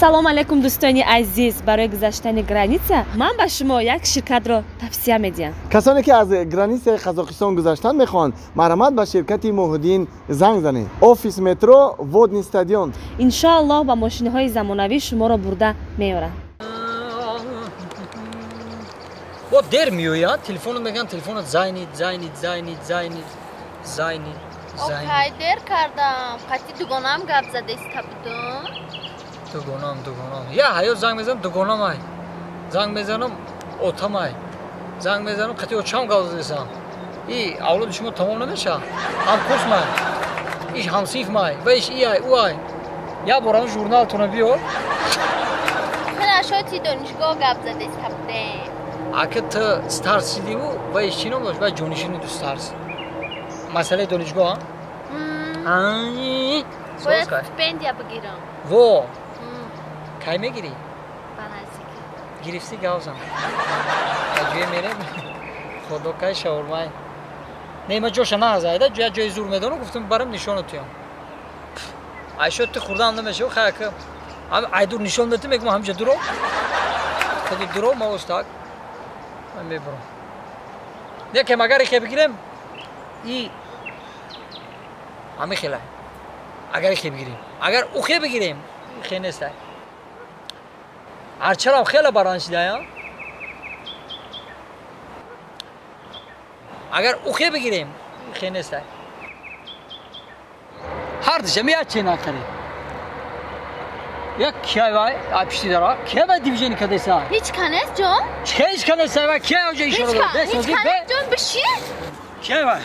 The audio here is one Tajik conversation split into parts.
Салом алейкум, дӯстони азиз. Барои гузаштани граница ман ба шумо як ширкатро тавсия медиҳам. Касоне ки аз границаи Қазоқистон гузаштан мехоҳанд, марҳамат ба ширкати Муҳиддин занг занед. Офис метро Водный стадион. Иншоаллоҳ ба мошиниҳои замонавӣ шуморо бурда меорад. Бо дер меояд, телефонро мегӯянд, телефонат зайнид, зайнид, зайнид, зайнид, зайнид, зайнид. Окай, дер кардам. Қати дугонаам гап зада иста будум. Дугонам, дугонам. Я ҳаёт занг мезанам, дугонам ай. Занг мезанам, отам ай. Занг мезанам, қати очам гап задасам. И авлоди шумо тамом намешавад. Ҳамкурс май. Иш ҳамсинф май. Ва иш и ай, ӯ ай. Я борам журналтона биёр. Хеле донишгоҳ гап зада иста будем. Ака ту старс шидиву ва иш чӣ ном дошт? Ва ҷонишини ту старс. Масъалаи донишгоҳ, а? Бояд стипендия бигирам. Во! Кай мегирӣ? Ба наздикӣ. Гирифтӣ гавзам. Ба ҷое мерем? Худо кай шаурмай. Не, ма ҷоша наазайда, ҷоя ҷои зур медонам, гуфтам барам нишонат туям. Айшо ту хурдаам намешав, хай ака. Айдур нишон датӣ мегӯм ҳамҷа дуро. Худи дуро ма остак. Ман мебурам. Не ке магар ихе бигирем? И ҳами хела. Агар ихе бигирем. Агар ухе бигирем, ихе нестай. Арчарам хеле баран шидаям. Агар ухе бигирем, ихе нестай. Ҳар дишам як че накарем. Як киай вай, ай пишти дара. Киай вай дивижени кадеса? Ҳеҷ канест ҷон? Чӣ ҳеҷ канест вай? Киай оҷа ишора дорад? Ҳеҷ канест ҷон, бишин. Киай вай?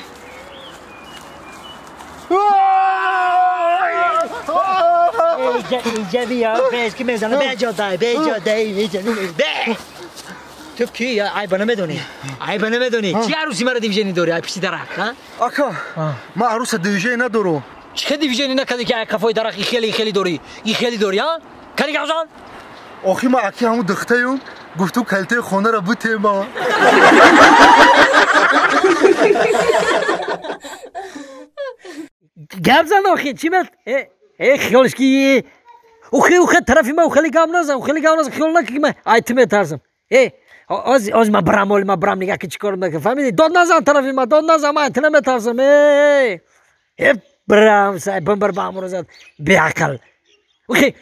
Инҷа бия, беш ки мезанам, беҷо дай, беҷо дай, беҷо бе. Ту ки айба намедонӣ? Айба намедонӣ? Чӣ арӯси маро дивижени дорӣ, ай пишти дарахт, ҳа? Ака, ман арӯса дивижени надорам. Чӣ дивижени накардӣ ки ай қафои дарахт и хеле, и хеле дорӣ, и хеле дорӣ, ҳа? Кани гавзан? Охи ман аки ҳамун духтаём, гуфтум калтаи хонаро бутема. Гап зан охи, чӣ мет? Э, хиёлш ки ухе ухе тарафи ма ухели гап назан, ухели гап назан, хиёл накӣ ки ман ай ту метарсам. Э, оз оз ма брам, оли ма брам нига ки чӣ кор мекунам, фаҳмидӣ? Дод назан тарафи ма, дод назан, ман ай ту наметарсам. Э, э, брам, сай бамбар ба амро зад, беақл. Ухе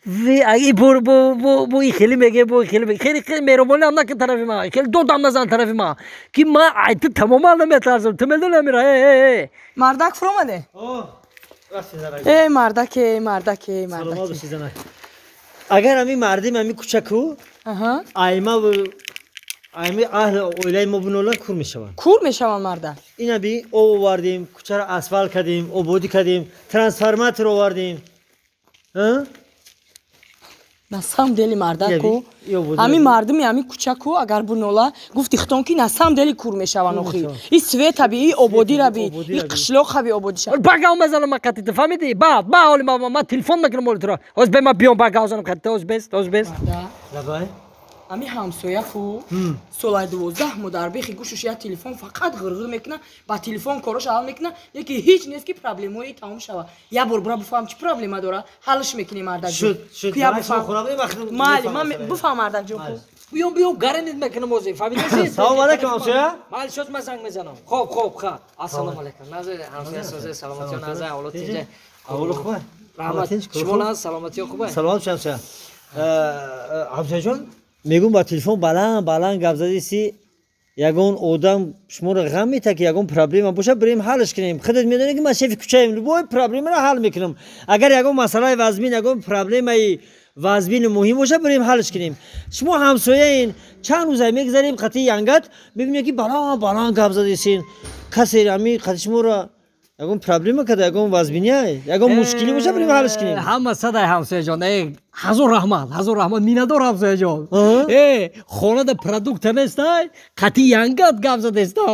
и бу бу бу бу и хеле меге, бу хеле меге, хеле хеле меҳрубонӣ ҳам накун тарафи ма, хеле дод ҳам назан тарафи ма, ки ман ай ту тамоман наметарсам, ту медонӣ амира, э, э. Мардак фуромаде? Эй мардаке, мардаке, мардаке. Агар ҳамин мардим ҳамин кӯчаку, айма айми аҳли оилаи мо бинолан кур мешаванд. Кур мешаванд мардак. Ина би об овардем, кӯчаро асфалт кардем, ободӣ кардем, трансформатор овардем. На самом деле мардаку, ҳамин мардуми ҳамин кӯчаку агар бунола гуфти хитон ки на самом деле кур мешаванд охи. И света би, и ободира би, и қишлоқа би ободӣ шава. Ба гав мезанам ман қати ту, фаҳмидӣ? Ба, ба оли ман телефон мекунам оли туро. Ҳоз бе ман биём ба гав занам қати ту, ҳоз бест, ҳоз бест. Лабай. Ҳамин ҳамсоя ку солаи 12 мо дар бехи гӯшуш як телефон фақат ғирғир мекуна, ба телефон корош ҳал мекуна, яке ҳеҷ нест ки проблемаи тамом шава. Як бор бура бифаҳм чӣ проблема дора, ҳалш мекунем мардак ҷон. Шуд, шуд. Майли, ман бифаҳм мардак ҷон ку. Биём, биём, гаранид мекунам ҳозир, фаҳмидасӣ? Салом алайкум ҳамсоя. Майли, шуд ман занг мезанам. Хоб, хоб, ха. Ассалому алайкум. Назар ҳамсоя соза, саломатиё назар, ҳолат тинҷа. Ҳоло хуб? Раҳмат. Шумо наз, саломатиё хуб? Саломат ҳамсоя. Ҳамсоя ҷон, мегӯм ба телефон баланд баланд гап задиси, ягон одам шуморо ғам мета ки ягон проблема боша, бирем ҳалш кунем. Худат медонӣ ки ман шефи кӯчаем, любой проблемаро ҳал мекунам. Агар ягон масъалаи вазмин, ягон проблемаи вазмину муҳим боша, бирем ҳалш кунем. Шумо ҳамсояин, чанд рӯза мегзарем қатъи янгат, мебинем ки баланд баланд гап задисин. Касе ҳами қатъи шуморо ягон проблема карда, ягон вазминия, ягон мушкилӣ боша, бирем ҳалш кунем. Ҳама садай ҳамсояҷон, э, ҳазор раҳмат, ҳазор раҳмат, миннатдор ҳамсояҷон. Э, хонада продукта нестай, қатъи янгат гап задеста.